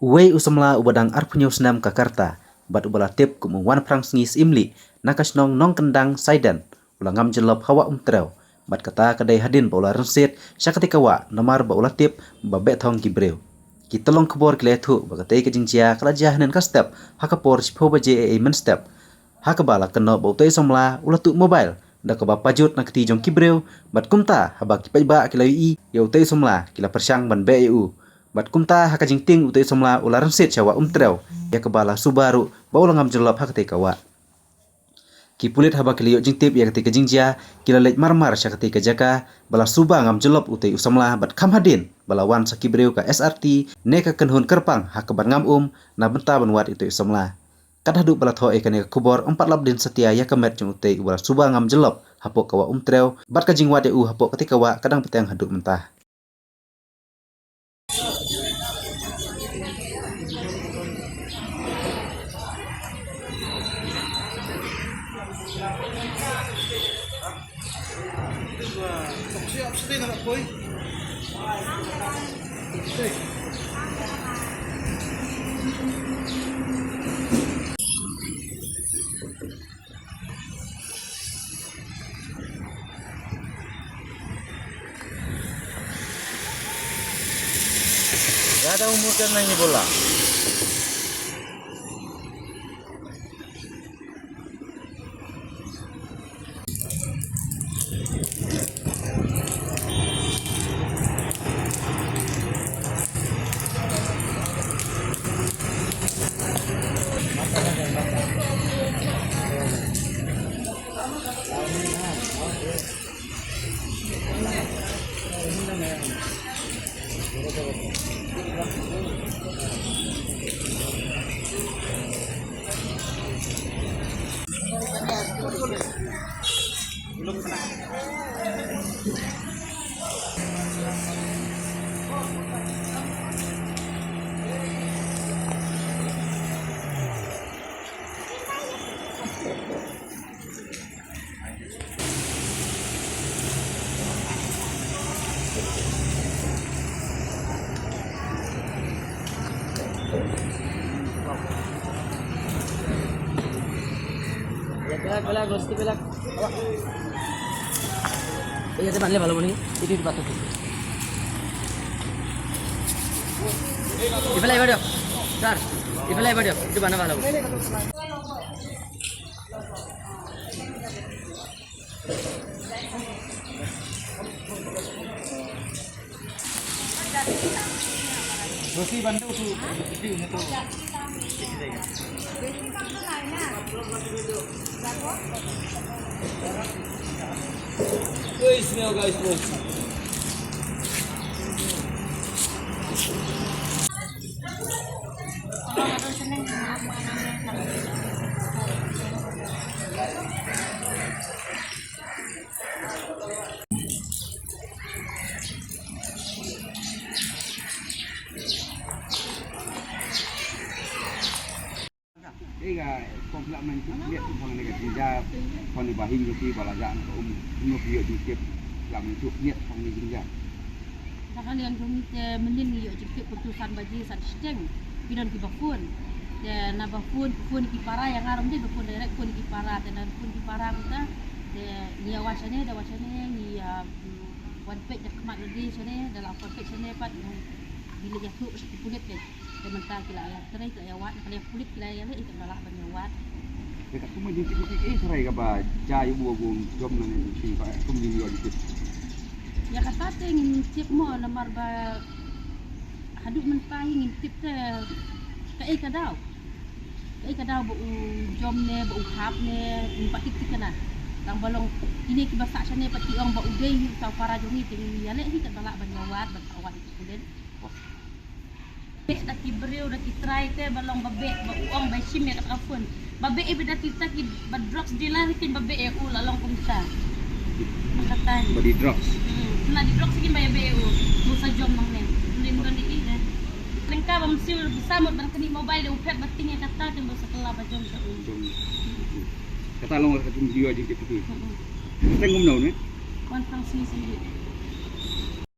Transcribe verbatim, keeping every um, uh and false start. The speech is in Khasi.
Uwei u samla uba dang arphew hynñiew snem ka karta bad uba la tip kum u Wanphrangsngi Syiemlieh na ka shnong Nongkyndang Saiden u la ngam jyllop ha Wah Umtrew, bad kata ka dei hadien ba u la rynsied sha katei ka wah namar ba u la tip ba beh thong ki briew. Ki tyllong khubor ki la ïathuh ba katei ka jingjia ka la jia hynnin ka step ha ka por shiphew baje eiei mynstep, ha kaba la kynnoh ba utei u samla u la tuh mobile da kaba pajut na kti jong ki briew, bad kumta haba ki paidbah ki la ïohi ïa utei u samla ki la pyrshang ban beh ïa u. Bad kumta ha ka jingtieng utei u samla u la rynsied sha Wah Umtrew, ïa kaba la suba ruh ba u la ngam jyllop ha katei ka wah. Ki pulit haba ki la ïoh jingtip ïa katei ka jingjia, ki la leit marmar sha katei ka jaka ba la suba ngam jyllop utei u samla, bad kham hadien ba la wan sa ki briew ka S R T ne ka kynhun kyrpang ha kaban ngam um na bynta ban wad ïa utei u samla. Kat haduh ba la thoh ïa kane ka khubor, ym pat lap dien satia ïa ka met jong utei uba la suba ngam jyllop hapoh ka Wah Umtrew, bad ka jingwad ïa u hapoh katei ka wah ka dang bteng haduh mynta. Ada umur kan nanya bola. Belak, belak, gusti, belak. Iya, teman, lihat, malam ini. Itu di batu. Ibalai badio. Sir, ibalai badio. Itu mana malam? Rosi bantu tu, video ni tu. Guys, smell, guys, smell. Ega, kong lak main tu liat tu bang nega tija, kong ni bahing tu ba la ja na um, nyo pio di kep lak main tu liat kong ni jinja. Takalian jong ngi te mynnin ngi ïoh jingtip kumtu san baje san shiteng. Phi don kiba phone. Te naba phone, phone ki para ïa nga ruh ym dei ba phone direct, phone ki para, te naba phone ki para kumta. Te ngi ïa wan shane, da wan shane ngi ïa wan peit da khmat lade shane, da la wan peit shane pat ngi leit ïathuh sha ki pulit te. Te mynta ki la ïa trei, ki la ïa wad, ki la ïa pulit, ki la ïa leh, ki la lah ban ïa wad. Te katkum jingtip ïa phi, kaei tharai kaba jia ïa u ba u jom nangne, phi ba kum jingïoh jingtip? Ïa kata te ngim tip mo, namar ba haduh mynta hi ngim tip te kaei ka daw. Kaei ka daw ba u jom ne, ba u hap ne, ngim pat tip thikna. Tang ba long kine kiba sah shane pat ki ong ba u dei hi uta u para jong ngi, te ngin ïa leh hi katba lah ban ïa wad, ban sa wad ïa ki pulit. Beh da ki briew da ki trai te ba long ba beh, ba u ong ba shim ïa kata ka phone. Ba beh ïa bad da kita kiba drugs dealer hi kin ba beh ïa u la long kumta. Kata hi. Ba die drugs. Hmm. Na die drugs hi kin ba ïa beh ïa u. Ba u sa jom nangne. Lin don i ne. Lyngka ba mynsiem ba sa mut ban kani mobile da u phet ba tieng ïa kata kin ba u sa kylla ba jom sa u. Jom. Kata long ka jingtip ïa jingtip ïa. Hmm. Kata ngum nau ne? Wanphrangsngi Syiemlieh.